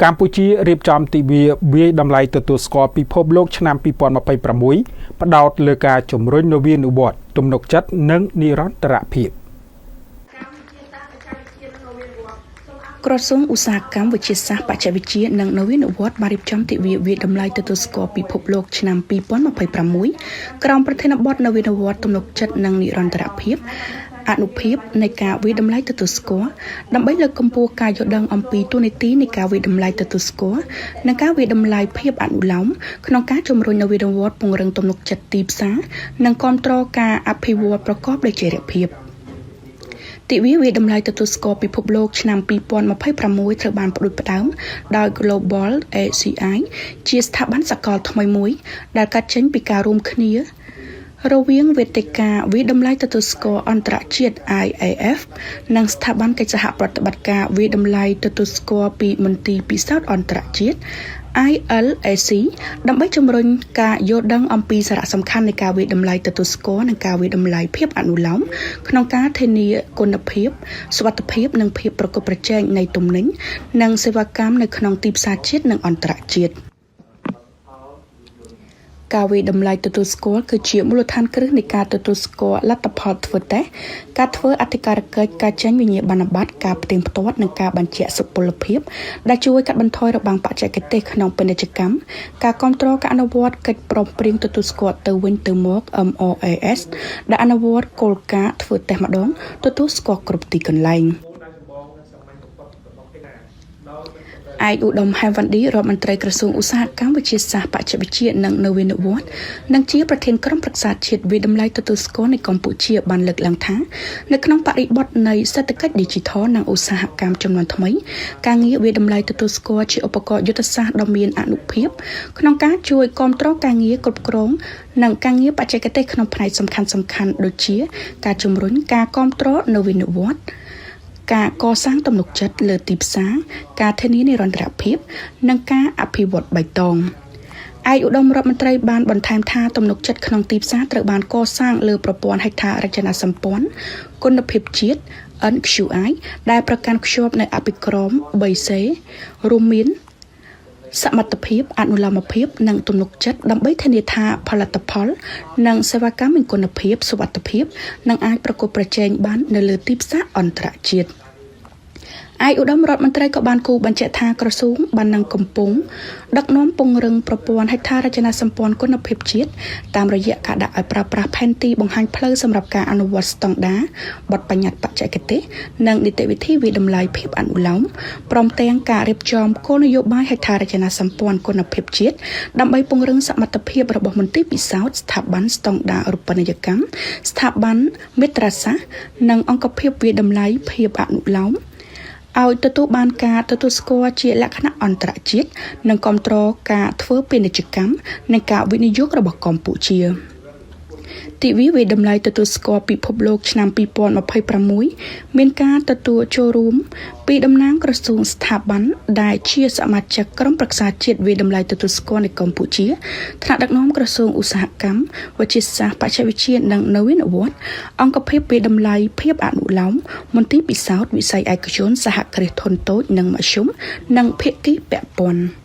កម្ពុជារៀបចំទិវាវាយតម្លៃទទួលស្គាល់ពិភពលោកឆ្នាំ2026ផ្ដោតលើការជំរុញនវានុវត្តន៍ទំនុកចិត្តនិងនិរន្តរភាព។ ក្រសួងឧស្សាហកម្មវិទ្យាសាស្ត្របច្ចេកវិទ្យានិងនវានុវត្តន៍បានរៀបចំទិវាវាយតម្លៃទទួលស្គាល់ពិភពលោកឆ្នាំ2026ក្រោមប្រធានបទនវានុវត្តន៍ទំនុកចិត្តនិងនិរន្តរភាពអានុភាពនៃការវាយតម្លៃទទួលស្គាល់ដើម្បីលើកកម្ពស់ការយល់ដឹងអំពីតួនាទីនៃការវាយតម្លៃទទួលស្គាល់និងការវាយតម្លៃភាពអនុលោមក្នុងការជំរុញនវានុវត្តន៍ពង្រឹងទំនុកចិត្តទីផ្សារនិងគាំទ្រការអភិវឌ្ឍប្រកបដោយចីរភាព។ ទិវាវាយតម្លៃទទួលស្គាល់ពិភពលោកឆ្នាំ2026ត្រូវបានផ្ដួចផ្ដើមដោយ Global ACI ជាស្ថាប័នសកលថ្មីមួយដែលកើតចេញពីការរួមគ្នារវាងវេទិកាវាយតម្លៃទទួលស្គាល់អន្តរជាតិ IAF និងស្ថាប័នកិច្ចសហប្រតិបត្តិការវាយតម្លៃទទួលស្គាល់ពីមន្ទីរពិសោធន៍អន្តរជាតិ ILAC ដើម្បីជំរុញការយល់ដឹងអំពីសារៈសំខាន់នៃការវាយតម្លៃទទួលស្គាល់និងការវាយតម្លៃភាពអនុលោមក្នុងការធានាគុណភាពសុវត្ថិភាពនិងភាពប្រកួតប្រជែងនៃទំនិញនិងសេវាកម្មនៅក្នុងទីផ្សារជាតិនិងអន្តរជាតិ។ ការវាយតម្លៃទទួលស្គាល់គឺជាមូលដ្ឋានគ្រឹះនៃការទទួលស្គាល់លទ្ធផលធ្វើតេស្តការធ្វើអធិការកិច្ចការចេញវិញ្ញាបនបត្រការផ្ទៀងផ្ទាត់និងការបញ្ជាក់សុពលភាពដែលជួយកាត់បន្ថយរបាំងបច្ចេកទេសក្នុងពាណិជ្ជកម្មការគ្រប់គ្រងការអនុវត្តកិច្ចព្រមព្រៀងទទួលស្គាល់ទៅវិញទៅមក MOAS ដែលអនុវត្តគោលការណ៍ធ្វើតេស្តម្ដងទទួលស្គាល់គ្រប់ទីកន្លែង។ ឯកឧត្តមហែមវ៉ាន់ឌីរដ្ឋមន្ត្រីក្រសួងឧស្សាហកម្មវិទ្យាសាស្ត្របច្ចេកវិទ្យានិងនវានុវត្តន៍និងជាប្រធានក្រុមប្រឹក្សាជាតិវាយតម្លៃទទួលស្គាល់នៃកម្ពុជាបានលើកឡើងថានៅក្នុងបរិបទនៃសេដ្ឋកិច្ចឌីជីថលនិងឧស្សាហកម្មជំនាន់ថ្មីការងារវាយតម្លៃទទួលស្គាល់ជាឧបករណ៍យុទ្ធសាស្ត្រដ៏មានអានុភាពក្នុងការជួយគាំទ្រការងារគ្រប់គ្រងនិងការងារបច្ចេកទេសក្នុងផ្នែកសំខាន់ៗដូចជា ការជំរុញការគាំទ្រនវានុវត្តន៍ការកសាងទំនុកចិត្តលើទីផ្សារការធានានិរន្តរភាព និងការអភិវឌ្ឍបៃតងឯកឧត្តមរដ្ឋមន្ត្រីបានបន្ថែមថាទំនុកចិត្តក្នុងទីផ្សារត្រូវបានកសាងលើប្រព័ន្ធហេដ្ឋារចនាសម្ព័ន្ធគុណភាពជាតិ NQI ដែលប្រកាន់ខ្ជាប់នូវអភិក្រម 3C រួមមានសមត្ថភាពអនុលោមភាពនិងទំនុកចិត្តដើម្បីធានាថាផលិតផល និងសេវាកម្មមានគុណភាពសុវត្ថិភាព និងអាចប្រកួតប្រជែងបាននៅលើទីផ្សារអន្តរជាតិ។ ឯកឧត្តមរដ្ឋមន្ត្រីក៏បានគូសបញ្ជាក់ថាក្រសួងបាននឹងកំពុងដឹកនាំពង្រឹងប្រព័ន្ធហេដ្ឋារចនាសម្ព័ន្ធគុណភាពជាតិតាមរយៈការដាក់ឲ្យប្រើប្រាស់ផែនទីបង្ហាញផ្លូវសម្រាប់ការអនុវត្តស្តង់ដារបទបញ្ញត្តិបច្ចេកទេសនិងនីតិវិធីវាយតម្លៃភាពអនុលោមព្រមទាំងការរៀបចំគោលនយោបាយហេដ្ឋារចនាសម្ព័ន្ធគុណភាពជាតិដើម្បីពង្រឹងសមត្ថភាពរបស់មន្ទីរពិសោធន៍ស្ថាប័នស្តង់ដាររូបនីយកម្មស្ថាប័នមាត្រាសាស្ត្រនិងអង្គភាពវាយតម្លៃភាពអនុលោមឲ្យទទួលបានការទទួលស្គាល់ជាលក្ខណៈអន្តរជាតិនិងគាំទ្រការធ្វើពាណិជ្ជកម្មនិងការវិនិយោគរបស់កម្ពុជា។ ទិវាវាយតម្លៃទទួលស្គាល់ពិភពលោកឆ្នាំ2026មានការទទួលចូលរួមពីតំណាងក្រសួងស្ថាប័នដែលជាសមាជិកក្រុមប្រឹក្សាជាតិវាយតម្លៃទទួលស្គាល់នៃកម្ពុជាថ្នាក់ដឹកនាំក្រសួងឧស្សាហកម្មវិទ្យាសាស្ត្របច្ចេកវិទ្យានិងនវានុវត្តន៍អង្គភាពវាយតម្លៃភាពអនុលោមមន្ទីរពិសោធន៍វិស័យឯកជនសហគ្រាសធុនតូចនិងមធ្យមនិងភាគីពាក់ព័ន្ធ។